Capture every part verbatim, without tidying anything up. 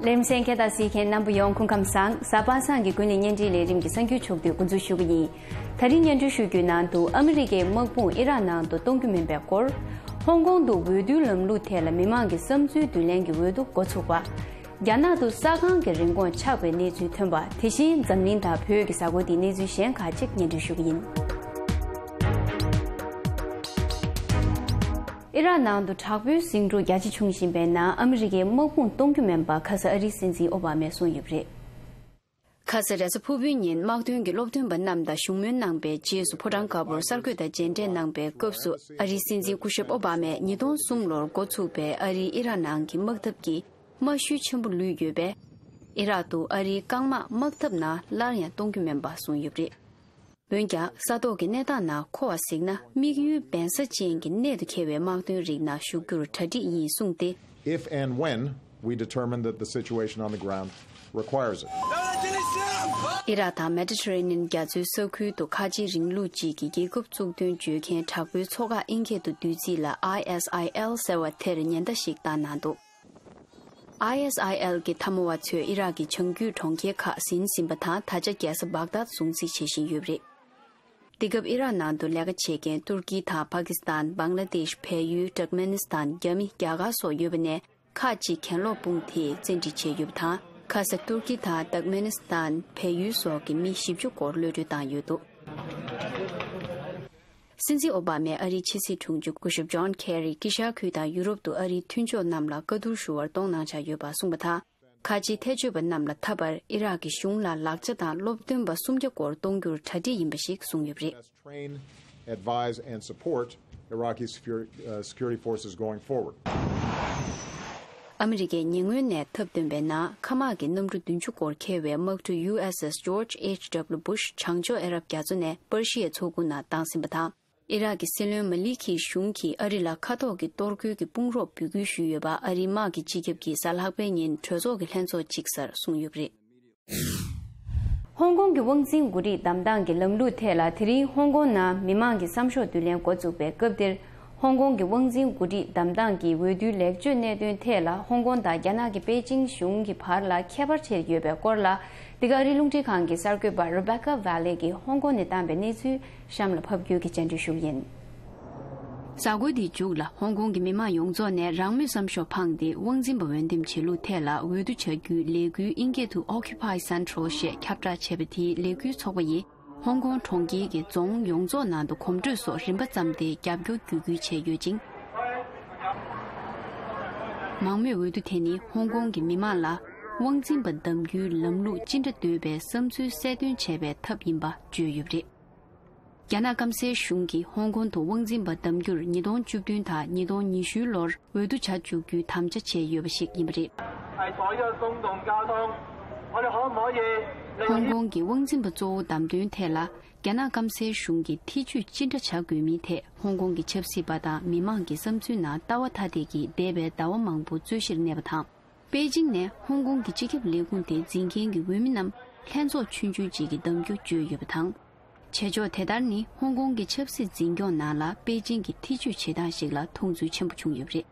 ལེ་ཚན་ཁྱེད་དང་གཟིགས་མཁན་རྣམ་པ་ཡོངས་སྐུ་ཁམས་བཟང་། གཟའ་པ་སངས་ཀྱི་ཀུན་གླེང་བརྙན་འཕྲིན་ལས་རིམ་གྱི་གསར་འགྱུར་ཕྱོགས་བསྡུས་འགོ་འཛུགས་ཞུ་གི་ཡིན། ད་རིང་བརྙན་འཕྲིན་ཞུ་རྒྱུའི་ནང་དུ་ཨ་མི་རི་ཀའི་དམག་དཔུང་ཨི་རག་ནང་དུ་གཏོང་རྒྱུ་མིན་པའི་སྐོར། ཧོང་ཀོང་དུ་འོས་བསྡུའི་ལམ་ལུགས་ཐད་ལ་མི་མང་གི་བསམ་ཚུལ་བསྡུ་ལེན་གྱི་འོས་བསྡུ་འགོ་ཚུགས་པ། རྒྱ་ནག་ཏུ་ས་ཁང་གི་རིན་གོང་ཆག་པའི་གནས་ཚུལ་ཐོན་པ། དེ་བཞིན་འཛམ་གླིང་དང་བོད་ཀྱི་གཟའ་འཁོར་འདིའི་གནས་ཚུལ་གཞན་ཁག་ཅིག་སྙན་སྒྲོན་ཞུ་གི་ཡིན། ཨི་རག་ནང་དུ་དྲག་པོའི་ཟིང་འཁྲུག་རྒྱ་ཆེ་བྱུང་བཞིན་པའི་ནང་ཨ་མི་རི་ཀའི་དམག་དཔུང་གཏོང་རྒྱུ་མིན་པ་ཁ་སང་ཨ་རིའི་སྲིད་འཛིན་ཨོ་བྷ་མས་གསུངས་ཡོད་པ་རེད། ཁ་སང་རེས་གཟའ་ཕུར་བུའི་ཉིན་དམག་དོན་གྱི་སློབ་སྟོན་པ་རྣམས་དང་བཞུགས་མོལ་གནང་པའི་རྗེས་སུ་ཕོ་བྲང་དཀར་པོར་གསར་འགོད་དང་མཇལ་འཕྲད་གནང་པའི་སྐབས་སུ་ཨ་རིའི་སྲིད་འཛིན་སྐུ་ཞབས་ཨོ་བྷ་མས་ཉིས་སྟོང་གསུམ་ལོར་འགོ་ཚུགས་པའི་ཨ་རིའི་ཨི་རག་ནང་གི་དམག་འཐབ་ཀྱིས་རྨང་གཞི་ཆེན་པོ་ལུས་ཡོད་པས། ཨི་རག་ཏུ་ཨ་རིའི་རྐང་དམག་དམག་འཐབ་ནང་སླར་ཡང་གཏོང་རྒྱུ་མིན་པ་གསུངས་ཡོད་པ་རེད། འོན་ཀྱང་ས་ཐོག་གི་གནས་སྟངས་ནང་མཁོ་བ་གཟིགས་ན་དམིགས་ཡུལ་འབེན་ས་ཅན་གྱི་གནད་དུ་འཁེལ་བའི་དམག་དོན་རིགས་ནང་ཞུགས་རྒྱུར་གྲ་སྒྲིག་ཡིན་གསུངས་ཏེ། If and when we determine that the situation on the ground requires it. ཨི་རག་དང་མེ་ཌི་ཊ་རེ་ནི་ཡན་རྒྱ་མཚོའི་ས་ཁུལ་དུ་ཁ་ཆེའི་རིང་ལུགས་གཅིག་གི་རྒྱལ་ཁབ་གཙུག་དོན་བརྗོད་མཁན་དྲག་པོའི་ཚོགས་ཁག་ཨིན་སྐད་དུ་བསྡུས་ཚིག་ལ་ཨའི་ཨེས་ཨའི་ཨེལ་ཟེར་བ་དེར་ཉེན་བརྡ་ཞིག་བཏང་གནང་འདུག་ཨའི་ཨེས་ཨའི་ཨེལ་གྱི་འཐབ་མོ་བ་ཚོས་ཨི་རག་གི་བྱང་རྒྱུད་གྲོང་ཁྱེར་ཁག་ཟིན་ཟིན་པ་དང་ད་ཆ་རྒྱལ་ས་བག་དཱད་སྲུང་བརྩི་བྱེད་བཞིན་ཡོད་པ་རེད། འདི་སྐབས་ཨི་རག་ནང་དུ་ལས་ཀ་བྱེད་མཁན་ཏུར་ཀི་དང་པ་ཀི་སི་ཐན། བང་ལ་དེཤ། བལ་ཡུལ། ཏུར་ཀ་མེ་ནི་སི་ཐན། རྒྱ་མི། རྒྱ་གར་སོགས་ཡོད་པ་ནས་ཁག་ཅིག་གྱེན་ལོག་དཔུང་དེས་བཙན་ཁྲིད་བྱས་ཡོད་པ་དང་། ཁ་སང་ཏུར་ཀི་དང་ཏུར་ཀ་མེ་ནི་སི་ཐན། བལ་ཡུལ་སོགས་ཀྱི་མི་བཞི་བཅུ་སྐོར་གློད་གྲོལ་བཏང་ཡོད་འདུག་སྲིད་འཛིན་ཨོ་བྷ་མས་ཨ་རིའི་ཕྱི་སྲིད་དྲུང་ཆེ་སྐུ་ཞབས་ཇོན་ཁེ་རི་དཀྱིལ་ཤར་ཁུལ་དང་ཡུ་རོབ་ཏུ་ཨ་རིའི་མཐུན་ཕྱོགས་རྣམས་ལ་བཀའ་བསྡུར་ཞུ་བར་གཏོང་གནང་འཆར་ཡོད་པ་གསུངས་པ་དང་། ཁ་ཆེའི་ཐེ་བྱུས་པ་རྣམས་ལ་ད་བར་ཨི་རག་གི་གཞུང་ལ་ལག་ཆ་དང་སློབ་སྟོན་པ་སུམ་བརྒྱ་སྐོར་གཏོང་རྒྱུར་གྲ་སྒྲིག་ཡིན་པ་ཞིག་གསུངས་ཡོད་པ་རེད། Train, advise, and support Iraqi security, uh, security forces going forward. ཨ་མི་རི་ཀས་ཉེ་སྔོན་ནས་ཐབས་བཏོན་པའི་ནང་མཁའ་དམག་གི་གནམ་གྲུ་བདུན་ཅུ་སྐོར་འཁྱེར་བའི་དམག་གྲུ་ཡུ་ཨེས་ཨེས་ཇོརྗ་ཨེཆ་ཌབ་ལུ་བུཤ་བྱང་ཕྱོགས་ཨ་རབ་རྒྱ་མཚོ་ནས་པར་ཤི་ཡའི་མཚོ་ཁུག་ནང་བཏང་ཟིན་པ་དང་། ཨི་རག་གི་སྲིད་བློན་མ་ལི་ཁིའི་གཞུང་གིས་ཨ་རི་ལ་མཁའ་ཐོག་གི་གཏོར་རྒོལ་གྱི་དཔུང་རོགས་འབོད་སྐུལ་ཞུས་ཡོད་པ་ཨ་རིའི་དམག་གི་སྤྱི་ཁྱབ་ཀྱིས་གཟའ་ལྷག་པའི་ཉིན་གྲོས་ཚོགས་ཀྱི་ལྷན་ཚོགས་གཅིག་སར་གསུངས་ཡོད་པ་རེད། ཧོང་ཀོང་གི་དབང་འཛིན་འགོ་ཁྲིད་བདམས་སྟངས་ཀྱི་ལམ་ལུགས་ཐད་ལ་དེ་རིང་ཧོང་ཀོང་ནང་མི་མང་གི་བསམ་ཤོག་བསྡུ་ལེན་འགོ་བཙུགས་པའི་སྐབས་འདིར། ཧོང་ཀོང་གི་དབང་འཛིན་འགོ་ཁྲིད་བདམས་སྟངས་ཀྱི་འོས་བསྡུའི་ལེགས་བཅོས་གནད་དོན་ཐད་ལ་ཧོང་ཀོང་དང་རྒྱ་ནག་གི་པེ་ཅིང་གཞུང་གི་བར་ལ་ཁྱད་པར་ཆེར་ཡོད་པའི་སྐོར་ལ། འདི་ག་ཨ་རིའི་རླུང་འཕྲིན་ཁང་གི་གསར་འགོད་པ་Rebecca Valley གིས་ཧོང་ཀོང་ནས་བཏང་པའི་གནས་ཚུལ་གཤམ་ལ་ཕབ་སྒྱུར་གྱིས་སྤྱན་འབུལ་ཞུ་གི་ཡིན། གཟའ་འཁོར་འདིའི་མཇུག་ལ་ཧོང་ཀོང་གི་མི་མང་ཡོངས་རྫོགས་ནས་རང་མོས་བསམ་ཤོག་འཕངས་ཏེ་དབང་འཛིན་པ་འོས་འདེམས་བྱེད་ལུགས་ཐད་ལ་འོས་བསྡུ་བྱ་རྒྱུའི་ལས་འགུལ་ཨིན་སྐད་དུ་Occupy Central ཞེས་ཁྱབ་བསྒྲགས་བྱས་པ་དེའི་ལས་འགུལ་ཚོགས་པ་ཡིས། ཧོང་ཀོང་གྲོང་ཁྱེར་གྱི་རྫོང་ཡོངས་རྫོགས་ནང་དུ་གོམ་བགྲོད་སོགས་རིམ་པ་ཙམ་སྟེ་རྒྱབ་སྐྱོར་བརྒྱུད་སྐུལ་བྱས་ཡོད་ཅིང་། མང་མོས་འོས་བསྡུ་དེ་ནི་ཧོང་ཀོང་གི་མི་མང་ལ་དབང་འཛིན་པ་བདམས་རྒྱུའི་ལམ་ལུགས་ཅི་འདྲ་འདོད་པའི་བསམ་ཚུལ་གསལ་སྟོན་བྱས་པའི་ཐབས་ཡིན་པ་བརྗོད་ཡོད་པ་རེད། རྒྱ་ནག་སྐམ་སའི་གཞུང་གིས་ཧོང་ཀོང་དུ་དབང་འཛིན་པ་བདམས་རྒྱུར་ཉིས་སྟོང་བཅུ་བདུན་དང་ཉིས་སྟོང་ཉི་ཤུ་ལོར་འོས་བསྡུ་བྱ་བཅུག་རྒྱུའི་དམ་བཅའ་བྱས་ཡོད་པ་ཞིག་ཡིན་པ་རེད། 係所有公共交通，我哋可唔可以利用 ཧོང་ཀོང་གི་དབང་འཛིན་པ་གཙོ་བོ་བདམས་དོན་ཐད་ལ་རྒྱ་ནག་སྐམ་སའི་གཞུང་གིས་ཐེ་ཇུས་ཅི་འདྲ་བྱ་དགོས་མིན་ཐད་ཧོང་ཀོང་གི་ཆབ་སྲིད་པ་དང་མི་མང་གི་བསམ་ཚུལ་ནང་ལྟ་བ་ཐ་དད་ཀྱིས་འདས་པའི་ཟླ་བ་མང་པོ་རྩོད་གཞིར་གནས་པ་དང་། པེ་ཅིང་ནས་ཧོང་ཀོང་གི་སྤྱི་ཁྱབ་ལས་ཁུངས་དེ་འཛིན་མཁན་གྱི་འོས་མི་རྣམས་ལྷན་ཚོགས་ཆུང་ཆུང་ཅིག་གིས་བདམས་རྒྱུ་བརྗོད་ཡོད་པ་དང་། བྱེད་ཕྱོགས་དེ་ལྟར་ནི་ཧོང་ཀོང་གི་ཆབ་སྲིད་འཛིན་སྐྱོང་ནང་ལ་པེ་ཅིང་གི་ཐེ་ཇུས་བྱེད་སྟངས་ཤིག་ལ་མཐོང་ཚུལ་ཆེན་པོ་བྱུང་ཡོད་པ་རེད།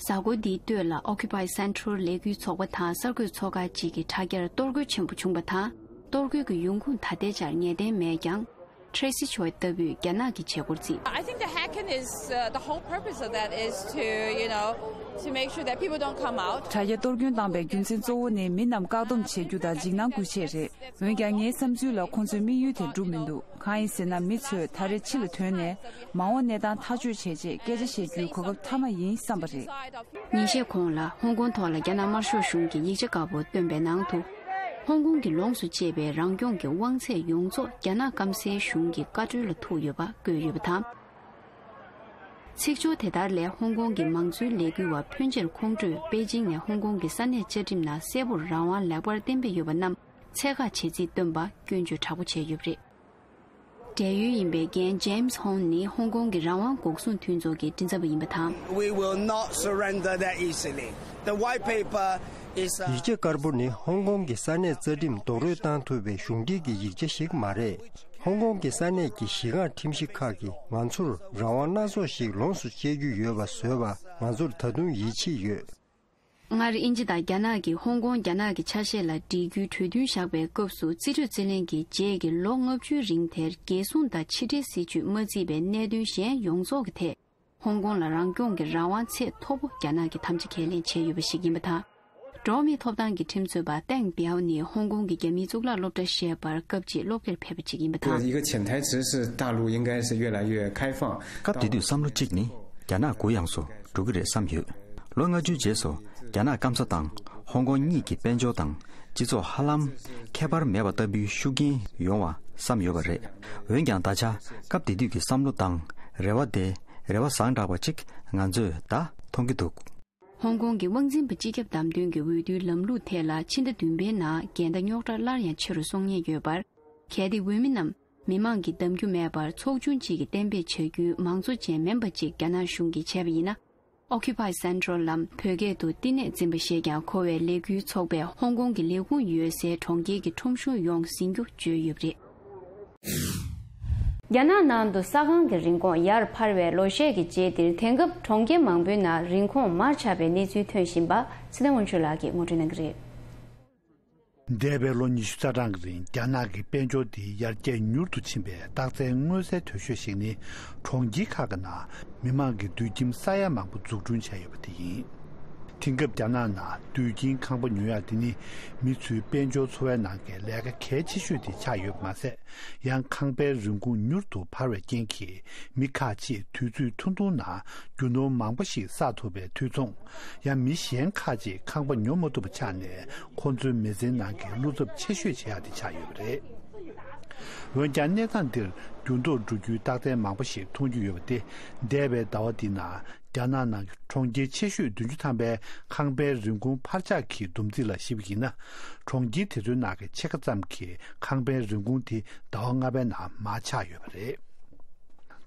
གཟའ་འཁོར་འདིའི་སྟོད་ལ་Occupy Central ལས་འགུལ་ཚོགས་པ་དང་གསར་འགོད་ཚོགས་ཁག་ཅིག་གིས་དྲ་རྒྱར་གཏོར་རྒོལ་ཆེན་པོ་བྱུང་བ་དང་། གཏོར་རྒོལ་གྱི་ཡོང་ཁུངས་ད་ལྟའི་ཆར་ངེས་གཏན་མེད་ཀྱང་། Tracy Choi ལྟ་བུས་རྒྱ་ནག་གི་བྱེད་སྒོར་བརྩིས། I think the hacking is, uh, the whole purpose of that is to, you know, to make sure that people don't come out. དྲ་རྒྱ་གཏོར་སྐྱོན་བཏང་པའི་རྒྱུ་མཚན་གཙོ་བོ་ནི་མི་རྣམས་བཀག་སྡོམ་བྱེད་རྒྱུ་དང་འཇིགས་སྣང་སྐུལ་ཆེད་རེད། འོན་ཀྱང་ངའི་བསམ་ཚུལ་ལ་ཁོང་ཚོའི་དམིགས་ཡུལ་དེ་འགྲུབ་མི་འདུག་གང་ཡིན་ཟེར་ན་མི་ཚོས་ད་རེས་ཕྱི་ལ་ཐོན་ནས་མ་འོངས་གནས་སྟངས་ཐག་གཅོད་བྱས་རྗེས་སྐད་ཆ་བཤད་རྒྱུའི་གོ་སྐབས་མཐའ་མ་ཡིན་བསམ་པ་རེད། ཉིན་ཤས་གོང་ལ་ཧོང་ཀོང་ཐོག་ལ་རྒྱ་ནག་དམར་ཤོག་གཞུང་གིས་ཡིག་ཆ་དཀར་པོ་བཏོན་པའི་ནང་དུ། ཧོང་ཀོང་གི་ལོངས་སུ་སྤྱད་པའི་རང་སྐྱོང་གི་དབང་ཚད་ཡོངས་རྫོགས་རྒྱ་ནག་སྐམ་སའི་གཞུང་གི་བཀའ་འཁྲོལ་ལ་ཐུག་ཡོད་པ་བཀོད་ཡོད་པ་དང་། ཚིག་སྦྱོར་དེ་ལྟར་ལས་ཧོང་ཀོང་གི་མང་གཙོའི་ལས་འགུལ་བ་ཕོན་ཆེར་ཁོང་ཁྲོས་པེ་ཅིང་ནས་ཧོང་ཀོང་གི་ས་གནས་བཅའ་ཁྲིམས་ནང་གསལ་པོར་རང་དབང་ལེགས་པར་བསྟན་པའི་ཡོད་པ་རྣམས་ཚད་བཀག་བྱེད་རྩིས་བཏོན་པ་སྐྱོན་བརྗོད་དྲག་པོ་བྱས་ཡོད་པ་རེད། བགྲེས་ཡོལ་ཡིན་པའི་རྒན་James Hon ནི་ཧོང་ཀོང་གི་རང་དབང་འགོག་སྲུང་མཐུན་ཚོགས་ཀྱི་མགྲིན་ཚབ་པ་ཡིན་པ་དང་། We will not surrender that easily. The white paper is a ཡིག་ཆ་དཀར་པོ་ནི་ཧོང་ཀོང་གི་ས་གནས་རྩ་ཁྲིམས་རྡོག་རོལ་བཏང་ཐུབ་པའི་གཞུང་འབྲེལ་གྱི་ཡིག་ཆ་ཞིག་མ་རེད། ཧོང་ཀོང་གི་ས་གནས་ཀྱི་གཞི་རྐང་ཁྲིམས་གཞི་ཁག་གིས་ང་ཚོར་རང་དབང་སྣ་ཚོགས་ཤིག་ལོངས་སུ་སྤྱད་རྒྱུ་ཡོད་པ་བཟོས་པ་ང་ཚོར་ད་དུང་ཡིད་ཆེས་ཡོད། སྔར་དབྱིན་ཇི་དང་རྒྱ་ནག་གིས་ཧོང་ཀོང་རྒྱ་ནག་གི་ཆ་ཤས་ལ་སྒྲིལ་རྒྱུའི་གྲོས་མཐུན་བཞག་པའི་སྐབས་སུ། རྩིས་སྤྲོད་རྩིས་ལེན་གྱི་རྗེས་ཀྱི་ལོ་ལྔ་བཅུའི་རིང་དེར་རྒྱལ་སྲུང་དང་ཕྱི་འབྲེལ་སྲིད་ཇུས་མ་བརྩིས་པའི་གནད་དོན་གཞན་ཡོངས་རྫོགས་ཀྱི་ཐད། ཧོང་ཀོང་ལ་རང་སྐྱོང་གི་རང་དབང་ཚད་མཐོ་པོ་རྒྱ་ནག་གིས་དམ་བཅའ་ཁས་ལེན་བྱས་ཡོད་པ་ཞིག་ཡིན་པ་དང་། འགྲོ་བ་མིའི་ཐོབ་ཐང་གི་ཁྲིམས་རྩོད་པ་ཏེང་པེའོ་ནི་ཧོང་ཀོང་གི་རྒྱ་མིའི་གཙུག་ལག་སློབ་གྲྭ་ཞེས་པར་སྐབས་གཅིག་སློབ་གྲྭར་ཕེབས་པ་ཅིག་ཡིན་པ་དང་། 一个潜台词是大陆应该是越来越开放。 སྐབས་དེ་དུས་བསམ་བློ་གཅིག་ནི་རྒྱ་ནག་གུ་ཡངས་སུ་འགྲོ་གི་རེད་བསམ་ཡོད། ལོ་ལྔ་བཅུའི་རྗེས་སུ་རྒྱ་ནག་སྐམ་ས་དང་ཧོང་ཀོང་གཉིས་ཀྱི་དཔལ་འབྱོར་དང་སྤྱི་ཚོགས་ཧ་ལམ་ཁྱད་པར་མེད་པ་ལྟ་བུའི་ཤུགས་རྐྱེན་ཡོང་བ་བསམ་ཡོད་པ་རེད། འོན་ཀྱང་ད་ཆ་སྐབས་དེ་དུས་ཀྱི་བསམ་བློ་དང་རེ་བ་དེ་རེ་བ་བཟང་དྲགས་པ་ཅིག་ང་ཚོས་ད་མཐོང་གི་འདུག། ཧོང་ཀོང་གི་དབང་འཛིན་པ་སྤྱི་ཁྱབ་བདམས་ཐོན་གྱི་འོས་བསྡུའི་ལམ་ལུགས་ཐད་ལ་ཕྱི་ཟླ་བདུན་པའི་ནང་འགལ་ཟླ་རྙོག་དྲ་སླར་ཡང་ཆེ་རུ་སོང་ཉེན་ཡོད་པར། གལ་ཏེ་འོས་མི་རྣམས་མི་མང་གིས་གདམ་རྒྱུ་མེད་པར་ཚོགས་ཆུང་གཅིག་གིས་གཏན་འབེབས་བྱ་རྒྱུའི་མང་གཙོ་ཅན་མིན་པ་ཅིག་རྒྱ་ནག་གཞུང་གིས་བྱས་པ་ཡིན་ན། Occupy Central ལམ་བོད་སྐད་དུ་བསྟི་གནས་འཛིན་པ་ཞེས་ཀྱང་གོ་བའི་ལས་འགུལ་ཚོགས་པས་ཧོང་ཀོང་གི་ལས་ཁུངས་ཡོད་སའི་གྲོང་ཁྱེར་གྱི་ཁྲོམ་གཞུང་ཡོངས་ཟིན་རྒྱུ་བརྗོད་ཡོད་པ་རེད། རྒྱ་ནག་ནང་དུ་ས་ཁང་གི་རིན་གོང་ཡར་འཕར་བའི་ལོ་ཤས་ཀྱི་རྗེས་འདིར་དེང་སྐབས་གྲོང་ཁྱེར་མང་པོའི་ནང་རིན་གོང་མར་ཆག་པའི་གནས་ཚུལ་ཐོན་བཞིན་པ་ཚེ་བརྟན་དབང་ཕྱུག་ལགས་ཀྱིས་ངོ་སྤྲོད་གནང་གི་རེད། འདས་པའི་ལོ་ཉི་ཤུ་རྩ་གྲངས་ཀྱི་རིང་རྒྱ་ནག་གི་དཔལ་འབྱོར་འདི་ཡར་རྒྱས་མྱུར་དུ་ཕྱིན་པའི་རྟགས་མཚན་མངོན་གསལ་དོད་ཤོས་ཤིག་ནི། གྲོང་ཁྱེར་ཁག་གི་ནང་མི་མང་གི་སྡོད་ཁྱིམ་ས་ཡ་མང་པོ་འཛུགས་སྐྲུན་བྱས་ཡོད་པ་དེ་ཡིན། དེང་སྐབས་རྒྱ་ནག་ནང་སྡོད་ཁྱིམ་ཁང་པ་ཉོ་ཡག་དེ་ནི་མི་ཚོའི་དཔལ་འབྱོར་འཚོ་བའི་ནང་གི་ལས་ཀ་གལ་ཆེ་ཤོས་དེ་ཆགས་ཡོད་པ་མ་ཟད། ཡང་ཁང་པའི་རིན་གོང་མྱུར་དུ་འཕར་བའི་རྐྱེན་གྱིས། མི་ཁག་ཅིག་དུས་ཚོད་ཐུང་ཐུང་ནང་རྒྱུ་ནོར་མང་པོ་ཞིག་བསགས་ཐུབ་པའི་འཐུས་ཚང་། ཡང་མི་གཞན་ཁག་ཅིག་ཁང་པ་ཉོ་མ་ཐུབ་པ་ཆགས་ནས། ཁོང་ཚོའི་མི་ཚེའི་ནང་གི་བློ་འཚབ་ཆེ་ཤོས་བྱེད་ཡག་དེ་ཆགས་ཡོད་པ་རེད། འོན་ཀྱང་། གནས་སྟངས་འདིར་འགྱུར་ལྡོག་འགྲོ་རྒྱུའི་རྟགས་མཚན་མང་པོ་ཞིག་མཐོང་རྒྱུ་ཡོད་པ་སྟེ། འདས་པའི་ཟླ་བ་འདིའི་ནང་། རྒྱ་ནག་ནང་གི་གྲོང་ཁྱེར་ཆེ་ཤོས་བདུན་ཅུ་ཐམ་པའི་ཁང་པའི་རིན་གོང་འཕར་ཆག་གི་བསྡོམས་རྩིས་ལ་གཞིགས་པ་ཡིན་ན། གྲོང་ཁྱེར་དེ་ཚོའི་ནང་གི་ཕྱེད་ཀ་ཙམ་གྱི་ཁང་པའི་རིན་གོང་དེ་ཟླ་བ་ལྔ་པའི་ནང་མར་ཆག་ཡོད་པ་རེད།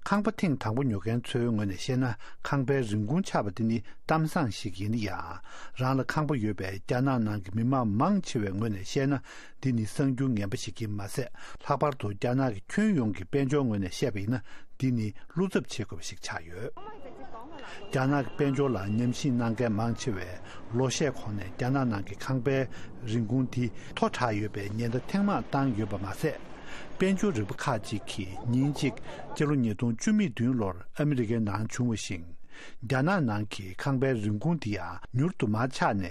ཁང་པ་ཐེངས་དང་པོ་ཉོ་མཁན་ཚོའི་ངོས་ནས་བཤད་ན། ཁང་པའི་རིན་གོང་ཆག་པ་དེ་ནི་གཏམ་བཟང་ཞིག་ཡིན་ན་ཡང་། རང་ལ་ཁང་པ་ཡོད་པའི་རྒྱ་ནག་ནང་གི་མི་མང་མང་ཆེ་བའི་ངོས་ནས་བཤད་ན། འདི་ནི་གསར་འགྱུར་ངན་པ་ཞིག་ཡིན་མ་ཟད། ལྷག་པར་དུ་རྒྱ་ནག་གི་ཁྱོན་ཡོངས་ཀྱི་དཔལ་འབྱོར་ངོས་ནས་བཤད་པ་ཡིན་ན། འདི་ནི་བློ་འཚབ་བྱེད་དགོས་པ་ཞིག་ཆགས་ཡོད། རྒྱ་ནག་གི་དཔལ་འབྱོར་ལ་ཉམས་ཞིབ་གནང་མཁན་མང་ཆེ་བས། ལོ་ཤས་གོང་ནས་རྒྱ་ནག་ནང་གི་ཁང་པའི་རིན་གོང་དེ་མཐོ་དྲགས་ཡོད་པའི་ཉེན་བརྡ་ཐེངས་མང་བཏང་ཡོད་པ་མ་ཟད། དཔལ་འབྱོར་རིག་པ་ཁག་ཅིག་གིས་ཉིན་གཅིག་སྤྱི་ལོ་ཉིས་སྟོང་བཅུ་མེད་བདུན་ལོར་ཨ་མི་རི་ཀའི་ནང་བྱུང་བ་བཞིན། རྒྱ་ནག་ནང་གི་ཁང་པའི་རིན་གོང་དེ་ཡང་མྱུར་དུ་མར་ཆག་ནས།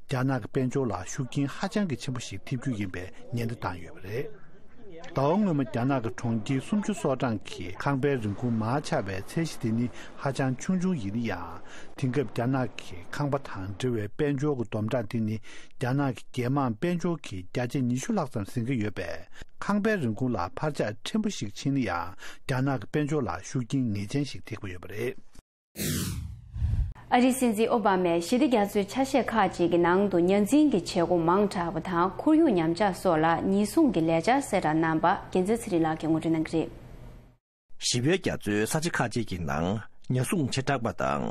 རྒྱ་ནག་གི་དཔལ་འབྱོར་ལ་ཤུགས་རྐྱེན་ཧ་ཅང་གི་ཆེན་པོ་ཞིག་ཐེབས་རྒྱུ་ཡིན་པའི་ཉེན་བརྡ་བཏང་ཡོད་པ་རེད། ཟླ་བ་སྔོན་མ་རྒྱ་ནག་གི་གྲོང་ཁྱེར་སུམ་ཅུ་སོ་གྲངས་ཀྱི་ཁང་པའི་རིན་གོང་མར་ཆག་པའི་ཚད་གཞི་དེ་ནི་ཧ་ཅང་ཆུང་ཆུང་ཡིན་ན་ཡང་། དེང་སྐབས་རྒྱ་ནག་གི་ཁང་པ་དང་འབྲེལ་བའི་དཔལ་འབྱོར་གྱི་བསྡོམས་གྲངས་དེ་ནི། རྒྱ་ནག་གི་རྒྱལ་དམངས་དཔལ་འབྱོར་གྱི་བརྒྱ་ཆ་ཉི་ཤུ་ལྷག་ཙམ་ཟིན་གྱི་ཡོད་པས། ཁང་པའི་རིན་གོང་ལ་འཕར་ཆག་ཕྲན་བུ་ཞིག་ཕྱིན་ན་ཡང་། རྒྱ་ནག་གི་དཔལ་འབྱོར་ལ་ཤུགས་རྐྱེན་ངེས་ཅན་ཞིག་ཐེབས་ཀྱི་ཡོད་པ་རེད། ཨ་རིའི་སྲིད་འཛིན་ཨོ་བྷ་མས་ཞི་བདེ་རྒྱ་མཚོའི་ཆ་ཤས་ཁག་ཅིག་གི་ནང་དུ་ཉ་འཛིན་གྱི་བྱེད་སྒོ་མང་དྲགས་པ་དང་ཁོར་ཡུག་ཉམས་ཆག་སོགས་ལ་ཉེན་སྲུང་གི་ལས་འཆར་གསལ་བསྒྲགས་གནང་པ་རྒྱལ་མཚན་ཚེ་རིང་ལགས་ཀྱིས་ངོ་སྤྲོད་གནང་གི་རེད། ཞི་བའི་རྒྱ་མཚོའི་ས་ཆ་ཁག་ཅིག་གི་ནང་ཉ་ཟུང་བྱེ་བྲག་པ་དང་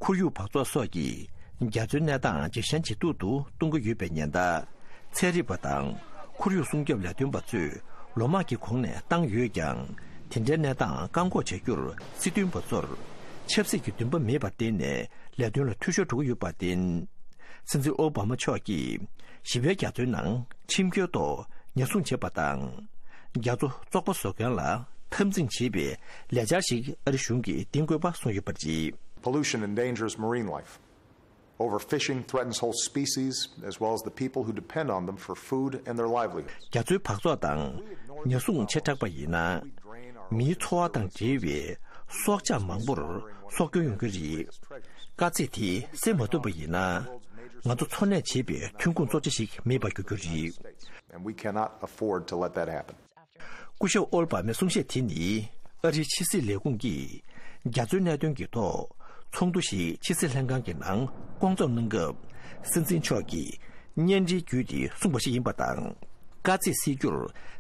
ཁོར་ཡུག་འབག་བཙོག་སོགས་ཀྱིས་རྒྱ་མཚོའི་གནས་སྟངས་ཇེ་ཞན་ཇེ་སྡུག་ཏུ་གཏོང་གི་ཡོད་པའི་ཉེན་བརྡ། ཚན་རིག་པ་དང་ཁོར་ཡུག་སྲུང་སྐྱོབ་ལས་དོན་པ་ཚོས་ལོ་མང་གི་གོང་ནས་བཏང་ཡོད་ཀྱང་། དེ་འདྲའི་གནས་སྟངས་བཀག་འགོག་བྱ་རྒྱུར་སྲིད་དོན་པ་ཚོར་ཆབ་སྲིད་ཀྱི་འདུན་པ་མེད་པར་བརྟེན་ནས་ལས་དོན་ལ་འཐུས་ཤོར་འགྲོ་གི་ཡོད་པར་བརྟེན། སྲིད་འཛིན་ཨོ་བྷ་མ་མཆོག་གིས་ཞི་བའི་རྒྱ་མཚོའི་ནང་ཁྲིམས་འགལ་ཐོག་ཉ་ཟུང་བྱེད་པ་དང་། རྒྱ་མཚོ་བཙོག་པ་བཟོ་མཁན་ལ་འཐབ་འཛིང་བྱེད་པའི་ལས་འཆར་ཞིག་ཨ་རི་གཞུང་གིས་གཏན་འཁེལ་བ་སོང་ཡོད་པ་རེད། Pollution endangers marine life. Overfishing threatens whole species, as well as the people who depend on them for food and their livelihoods. རྒྱ་མཚོའི་འབག་བཙོག་དང་ཉ་ཟུང་བྱེ་བྲག་པ་ཡིན་ན། མིའི་འཚོ་བ་དང་འབྲེལ་བའི་སྲོག་ཆགས་མང་པོར་སྲོག་སྐྱོན་ཡོང་གི་རེད། དཀའ་ཚེགས་དེ་སེལ་མ་ཐུབ་པ་ཡིན་ན། ང་ཚོ་འཚོ་གནས་བྱེད་པའི་ཐོན་ཁུངས་གཙོ་ཆེ་ཞིག་མེད་པར་འགྱུར་རྒྱུ་རེད། And we cannot afford to let that happen. སྐུ་ཞབས་ཨོལ་བྷ་མའི་གསུང་བཤད་དེ་ནི། ཨ་རིའི་ཕྱི་སྲིད་ལས་ཁུངས་ཀྱིས་རྒྱ་མཚོའི་གནད་དོན་གྱི་ཐོག་ཚོགས་འདུ་ཞིག་ཕྱི་སྲིད་ལྷན་ཁང་གི་ནང་བསྐོང་ཚོགས་གནང་སྐབས། སྲིད་འཛིན་མཆོག་གིས་བརྙན་འཕྲིན་བརྒྱུད་དེ་གསུངས་པ་ཞིག་ཡིན་པ་དང་། དཀའ་ཚེགས་སེལ་རྒྱུར་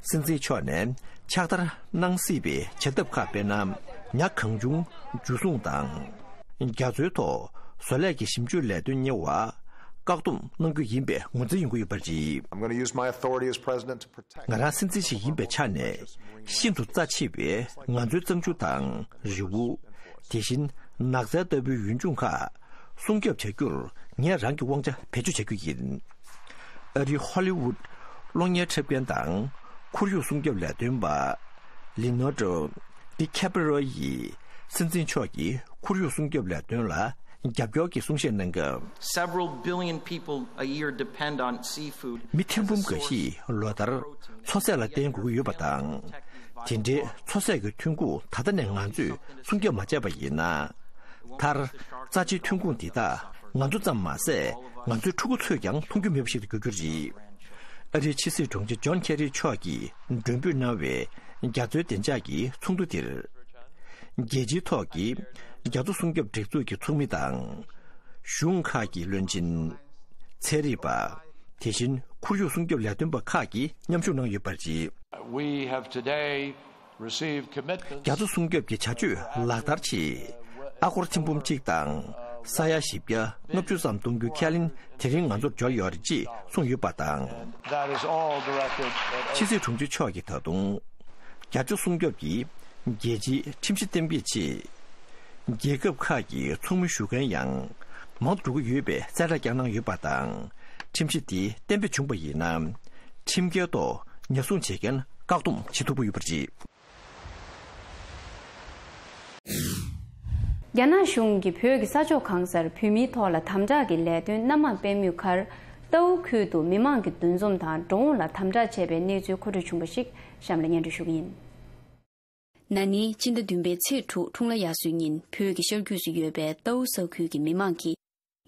སྲིད་འཛིན་མཆོག་ནས་ཕྱག་བསྟར་གནང་སྲིད་པའི་བྱ་ཐབས་ཁག་དཔེར་ན། ཉ་གང་བྱུང་འཇུ་བཟུང་དང་། རྒྱ་མཚོའི་ཐོག་བཟོ་ལས་ཀྱི་ཞིབ་འཇུག་ལས་དོན་གཉེར་བ་བཀག་སྡོམ་གནང་རྒྱུ་ཡིན་པའི་ངོས་འཛིན་ཡོང་གི་ཡོད་པ་རེད། I'm gonna use my authority as president to protect. ང་རང་སྲིད་འཛིན་ཞིག་ཡིན་པའི་ཆ་ནས། ཤིན་ཏུ་རྩ་ཆེ་བའི་ང་ཚོའི་གཙང་ཆུ་དང་རི་བོ། དེ་བཞིན་ནགས་ཚལ་ལྟ་བུའི་ཡུལ་ལྗོངས་ཁག་སྲུང་སྐྱོབ་བྱ་རྒྱུར་ ངས་རང་གི་དབང་ཆ་བེད་སྤྱོད་བྱ་རྒྱུ་ཡིན། ཨ་རིའི་ཧོ་ལི་ཝུད་གློག་བརྙན་འཁྲབ་མཁན་དང་ཁོར་ཡུག་སྲུང་སྐྱོབ་ལས་དོན་པ་ལི་ནོ་ཏྲོ་ཌི་ཁེ་པི་རོ་ཡིས་སྲིད་འཛིན་མཆོག་གིས་ཁོར་ཡུག་སྲུང་སྐྱོབ་ལས་དོན་ལ་རྒྱབ་སྐྱོར་གྱི་གསུང་བཤད་གནང་སྐབས། Several billion people a year depend on seafood མི་ཐེར་འབུམ་འགའ་ཞིག་ལོ་ལྟར་མཚོ་ཟས་ལ་བརྟེན་དགོས་ཀྱི་ཡོད་པ་དང་། དེ་འདྲའི་མཚོ་ཟས་ཀྱི་ཐོན་ཁུངས་ད་ལྟ་ནས་ང་ཚོས་སྲུང་སྐྱོབ་མ་བྱས་པ་ཡིན་ན། མཐར་རྩ་ཆེའི་ཐོན་ཁུངས་འདི་དག་ང་ཚོ་ཙམ་མ་ཟད་ང་ཚོའི་ཕྲུ་གུ་ཚོས་ཀྱང་མཐོང་རྒྱུ་མེད་པ་ཞིག་ཏུ་འགྱུར་རྒྱུ་རེད། ཨ་རིའི་ཕྱི་སྲིད་དྲུང་ཆེ་ཇོན་ཁེ་རི་མཆོག་གིས་མགྲོན་འབོད་གནང་བའི་རྒྱ་མཚོའི་བདེ་འཇགས་ཀྱི་ཚོགས་འདུ་དེར། རྒྱལ་སྤྱིའི་ཐོག་གི་རྒྱ་མཚོ་སྲུང་སྐྱོབ་སྒྲིག་འཛུགས་ཀྱི་ཚོགས་མི་དང་། གཞུང་ཁག་གི་བློན་ཆེན། ཚན་རིག་པ། དེ་བཞིན་ཁོར་ཡུག་སྲུང་སྐྱོབ་ལས་དོན་པ་ཁག་གིས་མཉམ་ཞུགས་གནང་ཡོད་པ་རེད། We have today received commitments རྒྱ་མཚོ་སྲུང་སྐྱོབ་ཀྱི་བྱ་སྤྱོད་ལག་བསྟར་ཆེད་ཨ་སྒོར་ཐེར་འབུམ་གཅིག་དང་ས་ཡ་བཞི་བརྒྱ་ལྔ་བཅུ་ཙམ་གཏོང་རྒྱུའི་ཁས་ལེན་དེ་རིང་ང་ཚོར་འབྱོར་ཡོད་རེད་ཅེས་གསུངས་ཡོད་པ་དང་། That is all directed at ཕྱི་སྲིད་དྲུང་ཆེ་མཆོག་གིས་ད་དུང་རྒྱ་མཚོ་སྲུང་སྐྱོབ་ཀྱི་རྒྱལ་སྤྱིའི་ཁྲིམས་གཞི་གཏན་འབེབས་ཆེད། རྒྱལ་ཁབ་ཁག་གི་ཚོགས་མི་བཞུགས་མཁན་ཡང་མང་དུ་འགྲོ་གི་ཡོད་པའི་གསལ་བསྒྲགས་ཀྱང་གནང་ཡོད་པ་དང་། ཁྲིམས་གཞི་དེ་གཏན་འབེབས་བྱུང་པ་ཡིན་ན། ཁྲིམས་འགལ་ཐོག་ཉེན་སྲུང་བྱེད་མཁན་བཀག་སྡོམ་བྱེད་ཐུབ་ཀྱི་ཡོད་པ་རེད། རྒྱ་ནག་གཞུང་གིས་བོད་ཀྱི་ས་ཕྱོགས་གང་སར་བོད་མིའི་ཐོག་ལ་དམ་དྲག་གི་ལས་དོན་སྣ་མང་སྤེལ་མུས་ཁར། རྟའུ་ཁུལ་དུ་མི་མང་གི་འདུ་འཛོམས་དང་འགྲོ་འོང་ལ་དམ་དྲག་བྱས་པའི་གནས་ཚུལ་མཁོ་སྤྲོད་བྱུང་བ་ཞིག་གཤམ་ལ་སྙན་སྒྲོན་ཞུ་གི་ཡིན། ན་ནིང་སྤྱི་ཟླ་བདུན་པའི་ཚེས་དྲུག་འཁྲུངས་ལྷ་དབྱར་གསོལ་ཉིན་བོད་ཀྱི་ཤར་རྒྱུད་སུ་ཡོད་པའི་རྟའུ་ས་ཁུལ་གྱི་མི་མང་གིས་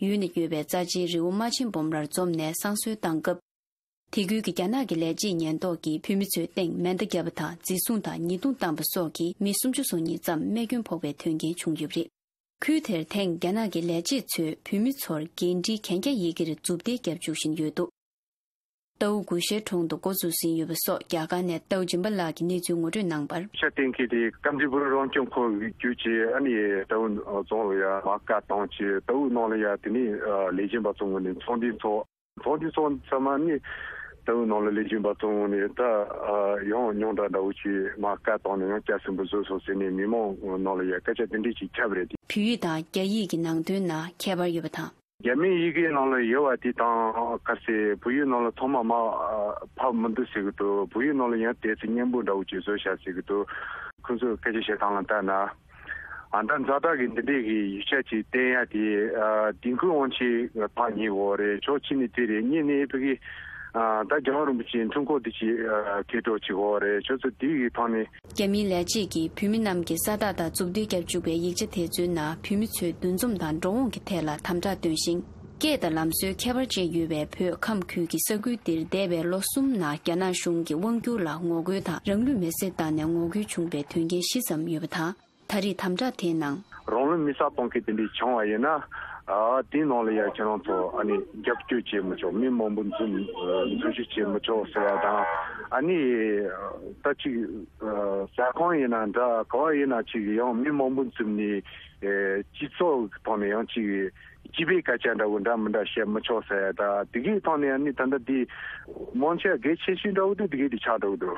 ཡུལ་ནས་ཡོད་པའི་རྩ་ཆེའི་རི་བོ་རྨ་ཆེན་སྦོམ་རར་འཛོམས་ནས་བསང་གསོལ་བཏང་སྐབས། དེ་ཁུལ་གྱི་རྒྱ་ནག་གི་ལས་བྱེད་ཉེན་རྟོག་གིས་བོད་མི་ཚོའི་སྟེང་མེ་མདའ་བརྒྱབ་པ་དང་འཛིན་བཟུང་དང་ཉེས་རྡུང་བཏང་པ་སོགས་ཀྱིས་མི་སུམ་ཅུ་སོ་གཉིས་ཙམ་རྨས་སྐྱོན་ཕོག་པའི་དོན་རྐྱེན་བྱུང་ཡོད་པ་རེད། ཁུལ་དེར་ཐེངས་རྒྱ་ནག་གི་ལས་བྱེད་ཚོས་བོད་མི་ཚོར་འགན་འཁྲི་གན་རྒྱ་ཡི་གེར་མཛུབ་ཐེལ་བརྒྱབ་བཅུག་བཞིན་ཡོད་འདུག་རྟའུ་གུ་ཤའི་གྲོང་དུ་འགོ་འཛུགས་ཟིན་ཡོད་པ་སོགས་རྒྱ་གར་ནས་རྟའུ་སྦྱིན་པ་ལགས་ཀྱིས་གནས་ཚུལ་ངོ་སྤྲོད་གནང་བར། ཤར་སྟེང་གི་དེ་ཀམ་ཇི་པུར་རང་སྐྱོང་ཁུལ་བརྒྱུད་ཀྱི་ཨ་ནི་རྟའུ་རྫོང་ལ་ཡ་མར་བཀའ་བཏང་བྱས་རྟའུ་ནང་ལ་ཡ་དེ་ནས་ལས་བྱེད་པ་ཚོ་ངོས་ནས་ཚོགས་འདུ་ཚོགས། ཚོགས་འདུ་ཚོགས་ཚང་མ་ནི་རྟའུ་ནང་ལ་ལས་བྱེད་པ་ཚོ་ངོས་ནས་ད་ཡང་རྙོག་དྲ་འདྲ་བོ་ཅིག་མར་བཀའ་བཏང་ནས་ཡང་བསྐྱར་གསོན་པོ་བཟོས་སོང་ཟེར་ནས་མི་མང་ནང་ལ་ཡ་སྐད་ཆ་དེ་འདྲས་ཅིག་ཁྱབ་རེད་དེ། བོད་ཡིག་དང་རྒྱ་ཡིག་གི་ནང་དོན་ན་ཁྱད་པར་ཡོད་པ་དང་། རྒྱ་མིའི་ཡི་གེའི་ནང་ལ་ཡོད་པ་དེ་དང་གལ་སྲིད་བོད་ཡིག་ནང་ལ་ཚང་མ་མར་ཕབ་མི་འདུག་ཟེར་གི་འདུག་བོད་ཡིག་ནང་ལ་ཡང་དེ་ཚོ་སྙན་པོ་འདྲ་བོ་ཅིག་བཟོས་བཞག་ཟེར་གི་འདུག་ཁོང་ཚོས་སྐད་ཆ་བཤད་སྟངས་ལ་ལྟ་ན། ཨ་ད་ཛ་དྲག་གི་འདི་འདྲས་ཀྱི་ཡིག་ཆ་ཅིག་བསྟན་ཡ་དེ་ཨ་དིང་ཁུའི་དབང་ཆེན་ཕར་ཉེ་བོ་རེད། ཕྱོགས་གཅིག་ནས་དེ་རེད། གཉིས་ནས་ཕ་གི་ཨ་ད་རྒྱལ་བ་རིན་པོ་ཆེའི་འཁྲུངས་སྐར་དེ་ཅིག་ཨ་འཁེལ་འགྲོ་བྱེད་དགོས་རེད། ཁྱོད་ཚོ་དེ་གི་ཐོག་ནས། རྒྱ་མིའི་ལས་བྱེད་ཀྱིས་བོད་མི་རྣམས་ཀྱི་ས་རྟགས་དང་མཛུབ་ཐེལ་བརྒྱབ་བཅུག་པའི་ཡིག་ཆ་དེ་ཚོའི་ནང་བོད་མི་ཚོའི་འདུ་འཛོམས་དང་འགྲོ་འོང་གི་ཐད་ལ་དམ་དྲག་བཏོན་ཞིང་། སྐད་དང་ལམ་སྲོལ་ཁྱད་པར་ཅན་ཡོད་པའི་བོད་ཁམས་ཁུལ་གྱི་ས་ཁུལ་འདིར་འདས་པའི་ལོ་གསུམ་ནང་རྒྱ་ནག་གཞུང་གི་དབང་བསྒྱུར་ལ་ངོ་རྒོལ་དང་རང་ལུས་མེར་སྲེག་བཏང་ནས་ངོ་རྒོལ་བྱུང་བའི་དོན་རྐྱེན་བཞི་ཙམ་ཡོད་པ་དང་། ད་རེས་དམ་དྲག་དེའི་ནང་། རང་ལུས་མེར་སྲེག་གཏོང་མཁན་དེ་འདྲ་བྱུང་བ་ཡིན་ན། ཨ་དེའི་ནང་ལ་ཡ་ཁྱེད་རང་ཚོ་ཨ་ནི་རྒྱབ་སྐྱོར་བྱེད་མི་ཆོག་མི་མང་པོ་འཛོམས་འཛུལ་ཞུགས་བྱེད་མི་ཆོག་ཟེར་ཡ་དང་། ཨ་ནི་ད་ཅིག་ཟ་ཁང་ཡིན་ན་འདྲ་ག་བ་ཡིན་ན་ཅིག་ཡང་མི་མང་པོ་འཛོམས་ནས་སྤྱི་ཚོགས་ཀྱི་ཐོག་ནས་ཡང་ཅིག་སྤྱི་པའི་སྐད་ཆ་འདྲ་བོ་འདྲ་མི་འདྲ་བཤད་མི་ཆོག་ཟེར་ཡ་ད་དེ་གའི་ཐོག་ནས་ཨ་ནི་ད་ལྟ་དེ་མང་ཆེ་གལ་ཆེ་ཤོས་འདྲ་བོ་དེ་དེ་གའི་དེ་ཆགས་འགྲོ་གི་འདུག་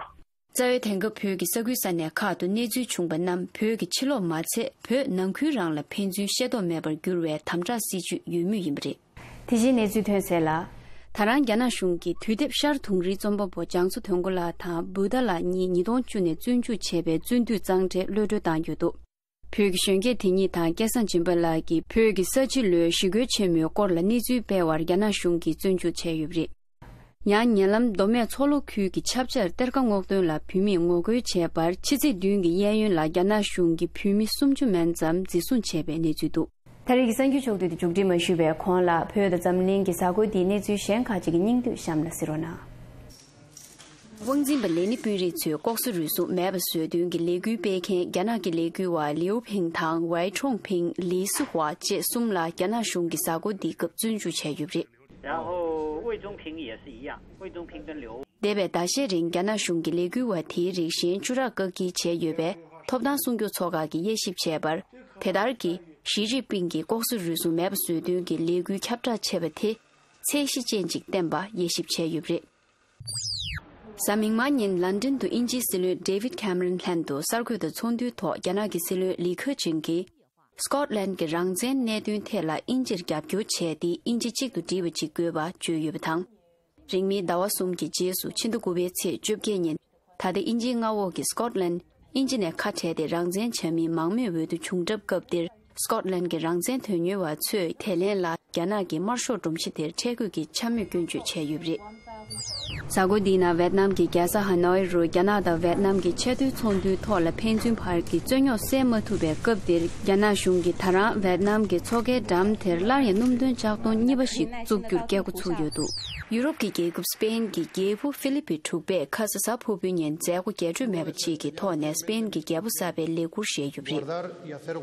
རྩ་བའི་དེང་སྐབས་བོད་ཀྱི་ས་ཁུལ་ས་གནས་ཁག་ཏུ་གནས་ཚུལ་བྱུང་པ་རྣམས་བོད་ཀྱི་ཕྱི་ལོགས་མ་ཚད་བོད་ནང་ཁུལ་རང་ལ་ཕན་ཚུན་ཤེས་རྟོགས་མེད་པར་འགྱུར་བའི་དམ་དྲག་སྲིད་བྱུས་ཡོད་མུས་ཡིན་པ་རེད། དེ་བཞིན་གནས་ཚུལ་ཐོན་གསལ་ལ། ད་རང་རྒྱ་ནག་གཞུང་གིས་དུས་དེབ་ཤར་དུང་རིའི་རྩོམ་པ་པོ་རྒྱ་མཚོ་དོན་གོ་ལགས་དང་བུདྡྷ་ལགས་གཉིས་ཉིས་སྟོང་བཅུ་ནས་བཙོན་འཇུག་བྱས་པའི་བཙོན་འདུས་གཙང་སྦྲའི་གློད་གྲོལ་བཏང་ཡོད་འདུག་བོད་ཀྱི་གཞོན་སྐྱེས་དེ་གཉིས་དང་སྐལ་བཟང་སྦྱིན་པ་ལགས་ཀྱིས་བོད་ཀྱི་ས་བྱི་ལོའི་ཞི་རྒོལ་ཆེན་མོའི་སྐོར་ལ་གནས་ཚུལ་སྤེལ་བར་རྒྱ་ནག་གཞུང་གིས་བཙོན་འཇུག་བྱས་ཡོད་པ་རེད། ཡང་ཉེ་ལམ་མདོ་སྨད་མཚོ་ལྷོ་ཁུལ་གྱི་ཆབ་ཆ་གཏེར་ཁ་སྔོག་འདོན་ལ་བོད་མིས་ངོ་རྒོལ་བྱས་པར་ཕྱི་ཚེས་བདུན་གྱི་གཡས་གཡོན་ལ་རྒྱ་ནག་གཞུང་གིས་བོད་མི་སུམ་ཅུ་མན་ཙམ་འཛིན་བཟུང་བྱས་པའི་གནས་ཚུལ་འདུག་ད་རེས་ཀྱི་གསར་འགྱུར་ཕྱོགས་བསྡུས་དེ་མཇུག་སྒྲིལ་མ་ཞུས་པའི་གོང་ལ་བོད་དང་འཛམ་གླིང་གི་གཟའ་འཁོར་འདིའི་གནས་ཚུལ་གཞན་ཁག་ཅིག་གི་སྙིང་བསྡུས་གཤམ་ལ་གཟིགས་རོགས་གནང་། དབང་འཛིན་པ་ལེ་ནི་དཔོན་རིགས་ཚོས་ལྐོག་ཟ་རུལ་སུངས་མེད་པ་བཟོ་འདུན་གྱི་ལས་འགུལ་སྤེལ་མཁན་རྒྱ་ནག་གི་ལས་འགུལ་བ་ལིའུ་ཕིང་དང་ཝའི་ཁྲོང་ཕིང་ལི་སི་ཧྭ་བཅས་གསུམ་ལ་རྒྱ་ནག་གཞུང་གིས་གཟའ་འཁོར་འདིའི་སྐབས་བཙོན་འཇུག་བྱས་ཡོད་པ་རེད། 然后魏忠平也是一样，魏忠平跟刘 འདས་པའི་ཟླ་ཤས་རིང་རྒྱ་ནག་གཞུང་གིས་ལས་འགུལ་བ་དེའི་རིགས་གཞན་བཅུ་ཕྲག་བཀག་སྐྱིལ་བྱས་ཡོད་པས། ཐོབ་ཐང་སྲུང་སྐྱོབ་ཚོགས་ཁག་གིས་དབྱེ་ཞིབ་བྱས་པར། དེ་ལྟར་གྱི་ཞི་ཅིན་ཕིང་གིས་ལྐོག་ཟ་རུལ་སུངས་མེད་པ་བཟོ་འདུན་གྱི་ལས་འགུལ་ཁྱབ་བསྒྲགས་བྱས་པ་དེ། ཚད་གཞི་ཅན་ཅིག་བསྟན་པ་དབྱེ་ཞིབ་བྱས་ཡོད་པ་རེད། གཟའ་མིག་དམར་ཉིན་ལན་ཀྲན་དུ་དབྱིན་ཇིའི་སྲིད་བློན་ཌེ་ཝིད་ཁེམ་རན་ལྷན་དུ་གསར་འགོད་དང་ཚོགས་འདུའི་ཐོག་རྒྱ་ནག་གི་སྲིད་བློན་ལི་ཁེ་ཆིང་གིས། སི་ཀོཊ་ལན་གྱི་རང་བཙན་གནད་དོན་ཐད་ལ་དབྱིན་ཇིར་རྒྱབ་སྐྱོར་བྱས་ཏེ་དབྱིན་ཇི་གཅིག་ཏུ་སྒྲིལ་བ་ཅིག་དགོས་པ་བརྗོད་ཡོད་པ་དང་། རིང་མིན་ཟླ་བ་གསུམ་གྱི་རྗེས་སུ་ཕྱི་ཟླ་དགུ་པའི་ཚེས་བཅོ་བརྒྱད་ཉིན། ད་ལྟ་དབྱིན་ཇིའི་མངའ་འོག་གི་སི་ཀོཊ་ལན། དབྱིན་ཇི་ནས་ཁ་བྲལ་ཏེ་རང་བཙན་བྱ་མིན་མང་མོས་འོས་བསྡུ་བྱུང་གྲབས་སྐབས་འདིར། སི་ཀོཊ་ལན་གྱི་རང་བཙན་དོན་གཉེར་བ་ཚོས་དེ་ལན་ལ་རྒྱ་ནག་གི་དམར་ཤོག་སྒྲོམ་གཞི་དེར་ཁྲལ་དགོས་ཀྱི་འཕྱ་སྨོད་སྐྱོན་བརྗོད་བྱས་ཡོད་པ་རེད། གཟའ་འཁོར་འདིའི་ནང་ཝེད་ནམ་གྱི་རྒྱལ་ས་ཧ་ནོའི་རུ་རྒྱ་ནག་དང་ཝེད་ནམ་གྱི་ཆེས་མཐོའི་ཚོགས་འདུའི་ཐོག་ལ་ཕན་ཚུན་བར་གྱི་རྩོད་རྙོག་སེལ་མ་ཐུབ་པའི་སྐབས་འདིར། རྒྱ་ནག་གཞུང་གིས་ད་རང་ཝེད་ནམ་གྱི་མཚོ་ཁའི་འགྲམ་དེར་སླར་ཡང་སྣུམ་འདོན་ལྕགས་མདོང་གཉིས་པ་ཞིག་བཙུགས་རྒྱུར་སྐད་འགོ་ཚུགས་ཡོད་འདུག་ཡུ་རོབ་ཀྱི་རྒྱལ་ཁབ་སི་པེན་གྱི་རྒྱལ་པོ་ཧྥི་ལི་པི་དྲུག་པས་ཁ་ས་གཟའ་ཕུར་བུའི་ཉིན་མཛད་སྒོ་རྒྱས་སྤྲོས་མེད་པ་ཅིག་གི་ཐོག་ནས་སི་པེན་གྱི་རྒྱལ་པོ་གསར་པའི་ལས་འཁུར་བཞེས་ཡོད་པ་རེད། དཔལ་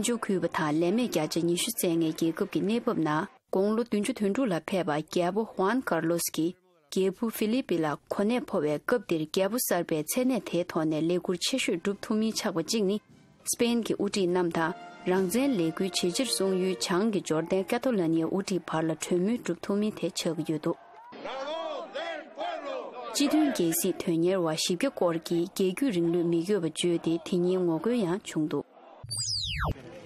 འབྱོར་ཁུལ་པ་དང་ལས་མེད་བརྒྱ་ཆ་ཉི་ཤུ་བཙལ་མཁན་རྒྱལ་ཁབ་ཀྱི་གནས་བབ་ནང་། དགུང་ལོ་བདུན་ཅུ་དོན་དྲུག་ལ་ཕེབས་པ་རྒྱལ་པོ་ཧུའན་ཀར་ལོས་ཀྱིས་རྒྱལ་པོ་ཧྥི་ལི་པི་ལ་གོ་གནས་འཕོ་བའི་སྐབས་འདིར་རྒྱལ་པོ་གསར་པའི་མཚན་གནས་དེའི་ཐོག་ནས་ལས་འཁུར་ཆེ་ཤོས་སྒྲུབ་ཐུབ་མིན་ཆགས་པ་གཅིག་ནི། སི་པེན་གྱི་དབུ་ཁྲིད་རྣམས་དང་རང་བཙན་ལས་འགུལ་ཇེ་ཆེར་སོང་ཡུལ་བྱང་གི་འབྱོར་ལྡན་ཀ་ཏོ་ལ་ནི་ཡའི་དབུ་ཁྲིད་བར་ལ་གྲོས་མོལ་སྒྲུབ་ཐུབ་མིན་དེ་ཆགས་ཀྱི་ཡོད་འདུག་སྤྱི་མཐུན་རྒྱལ་སྲིད་དོན་གཉེར་བ་བཞི་བརྒྱ་སྐོར་གྱིས་རྒྱལ་རྒྱུད་རིང་ལུགས་མི་དགོས་པ་བརྗོད་དེ་དེ་ཉིན་ངོ་རྒོལ་ཡང་བྱུང་འདུག་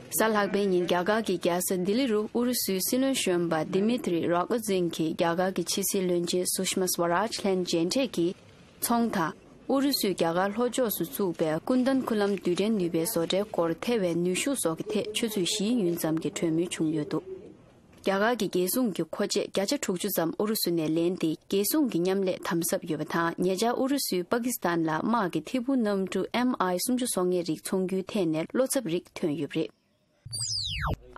གཟའ་ལྷག་པའི་ཉིན་རྒྱ་གར་གྱི་རྒྱལ་ས་ལྡི་ལི་རུ་ཨུ་རུ་སུའི་སྲིད་བློན་གཞོན་པ་དི་མི་ཏྲི་རོ་གོ་ཛིན་གྱིས་རྒྱ་གར་གྱི་ཕྱི་སྲིད་བློན་ཆེན་སུ་ཤྨ་སྦ་རཱཇ་ལྷན་མཇལ་འཕྲད་ཀྱིས། ཚོང་དང་། ཨུ་རུ་སུས་རྒྱ་གར་ལྷོ་ཕྱོགས་སུ་བཙུགས་པའི་ཀུན་ཏན་ཁུ་ལམ་རྡུལ་ཕྲན་ནུས་པའི་བཟོ་གྲྭའི་སྐོར་ཐེ་བའི་ནུས་ཤུགས་སོགས་ཀྱི་ཐད་ཆུ་ཚོད་བཞིའི་ཡུན་ཙམ་གྱི་གྲོས་མོལ་བྱུང་ཡོད་འདུག་རྒྱ་གར་གྱི་རྒྱལ་སྲུང་གི་མཁོ་ཆས་བརྒྱ་ཆ་དྲུག་ཅུ་ཙམ་ཨུ་རུ་སུ་ནས་ལེན་ཏེ་རྒྱལ་སྲུང་གི་མཉམ་ལས་དམ་ཟབ་ཡོད་པ་དང་། ཉེ་ཆར་ཨུ་རུ་སུས་པ་ཀི་སི་ཐན་ལ་དམག་གི་ཐད་འཕུར་གནམ་གྲུ་ཨེམ་ཨའི་སུམ་ཅུ་སོ་ལྔའི་རིགས་ཚོང་རྒྱུའི་ཐད་ནས་བློ་འཚབ་རིགས་ཐོན་ཡོད་པ་རེད།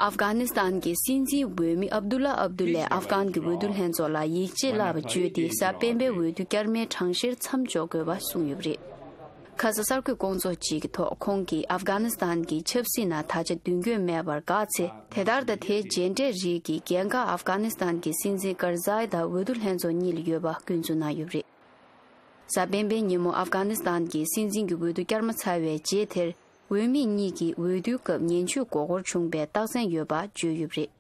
ཨབ་གྷ་ནི་སི་ཐན་གྱི་སྲིད་འཛིན་འོས་མི་ཨབ་དུ་ལ་ཨབ་དུ་ལས་ཨབ་གྷན་གྱི་འོས་བསྡུ་ལྷན་ཚོགས་ལ་ཡིད་ཆེས་བརླག་པ་བརྗོད་དེ། གཟའ་སྤེན་པའི་འོས་བསྡུ་བསྐྱར་མའི་གྲངས་བཤེར་མཚམས་འཇོག་དགོས་པ་གསུངས་ཡོད་པ་རེད། ཁ་ས་གསར་འགོད་སྐོང་ཚོགས་ཅིག་གི་ཐོག་ཁོང་གིས་ཨབ་གྷ་ནི་སི་ཐན་གྱི་ཆབ་སྲིད་ནང་ད་ཆ་མདུན་སྐྱོད་མེད་པར་དགག་ཚེ། དེ་ལྟར་ད་ལྟའི་མཇལ་འཕྲད་རིགས་ཀྱི་འགན་ཁག་ཨབ་གྷ་ནི་སི་ཐན་གྱི་སྲིད་འཛིན་ཀར་ཛའི་དང་འོས་བསྡུ་ལྷན་ཚོགས་གཉིས་ལ་ཡོད་པ་སྐྱོན་འཛུགས་གནང་ཡོད་པ་རེད། གཟའ་སྤེན་པའི་ཉིན་མོ་ཨབ་གྷ་ནི་སི་ཐན་གྱི་སྲིད་འཛིན་གྱི་འོས་བསྡུ་བསྐྱར་མ་ཚར་བའི་རྗེས་དེར། འོས་མི་གཉིས་ཀྱིས་འོས་བསྡུའི་སྐབས་ཉེན་བཅོལ་མགོ་སྐོར་བྱུང་བའི་རྟགས་མཚན་ཡོད་པ་བརྗོད་ཡོད་པ་རེད།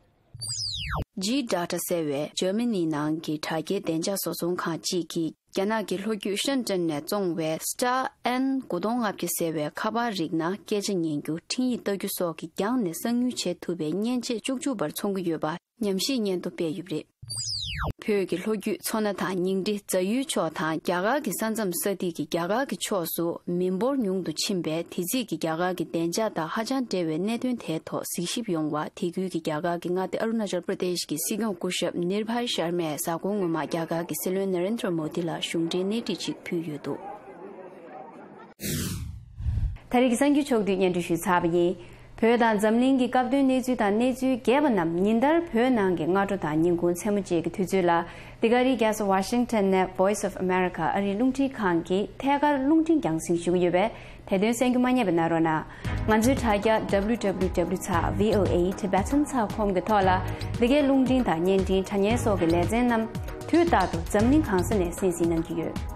ཇི་ཌ་ཊ་ཟེར་བའི་འཇར་མ་ནི་ནང་གི་དྲ་རྒྱའི་བདེ་འཇགས་བཟོ་ཚོང་ཁང་གཅིག་གིས། རྒྱ་ནག་གི་ལྷོ་རྒྱུད་ཤན་ཀྲེན་ནས་བཙོང་བའི་སི་ཊར་ཨེན་དགུ་སྟོང་ལྔ་བརྒྱ་ཟེར་བའི་ཁ་པར་རིགས་ནང་སྐད་ཆ་ཉན་རྒྱུ། འཕྲིན་ཡིག་ལྟ་རྒྱུ་སོགས་ཀྱི་རྒྱང་ནས་གསང་ཉུལ་བྱེད་ཐུབ་པའི་མཉེན་ཆས་བཅུ་གཅིག་བར་འཚོང་གི་ཡོད་པ། ཉམས་ཞིབ་སྙན་ཐོ་སྤེལ་ཡོད་པ་རེད། བོད་ཀྱི་ལྷོ་རྒྱུད་མཚོ་སྣ་དང་ཉིང་ཁྲི་རྫ་ཡུལ་ཕྱོགས་དང་རྒྱ་གར་གྱི་ས་མཚམས་ས་ཐིག་གི་རྒྱ་གར་གྱི་ཕྱོགས་སུ་མི་འབོར་ཉུང་དུ་ཕྱིན་པས། དེ་རྩིས་ཀྱི་རྒྱ་གར་གྱི་བདེ་འཇགས་དང་ཧ་ཅང་འབྲེལ་བའི་གནད་དོན་དེའི་ཐོག་གཟིགས་ཞིབ་ཡོང་བར། དེ་ཁུལ་གྱི་རྒྱ་གར་གྱི་མངའ་སྡེ་ཨ་རུ་ན་ཅལ་པྲ་དེཤ་གྱི་སྲིད་སྐྱོང་སྐུ་ཞབས་ནིར་བྷའི་ཤར་མས་གཟའ་འཁོར་སྔོན་མ་རྒྱ་གར་གྱི་སྲིད་བློན་ན་རེན་དྲ་མོ་དི་ལ་གཞུང་འབྲེལ་སྣེ་ཁྲིད་ཅིག་ཕུལ་ཡོད་འདུག་ད་རེས་ཀྱི་གསར་འགྱུར་ཕྱོགས་བསྡུས་སྙན་སྒྲོན་ཞུས་ཚར་བ་ཡིན། བོད་དང་འཛམ་གླིང་གི་སྐབས་དོན་གནས་ཚུལ་དང་གནས་ཚུལ་རྒྱས་པ་རྣམས་ཉིན་ལྟར་བོད་ནང་གི་སྔ་དྲོ་དང་ཉིན་གུང་མཚན་མོ་བཅས་ཀྱི་དུས་ཚོད་ལ། འདི་ག་རིའི་རྒྱལ་ས་ཝ་ཤིང་ཊོན་ནས་Voice of America ཨ་རིའི་རླུང་འཕྲིན་ཁང་གི་ཐད་ཀར་རླུང་འཕྲིན་རྒྱང་སྲིང་ཞུ་གི་ཡོད་པས། དེ་དོན་གསན་རྒྱུ་མ་བསྙེལ་བ་གནང་རོགས་གནང་། ང་ཚོའི་དྲ་རྒྱ་W W W ཚེག་V O A Tibetan ཚེག་com གི་ཐོག་ལ། འདི་གའི་རླུང་འཕྲིན་དང་བརྙན་འཕྲིན་དྲ་བརྙན་སོགས་ཀྱི་ལེ་ཚན་རྣམས་དུས་རྟག་ཏུ་འཛམ་གླིང་གང་ས་ནས་གསན་གཟིགས་གནང་གི་ཡོད།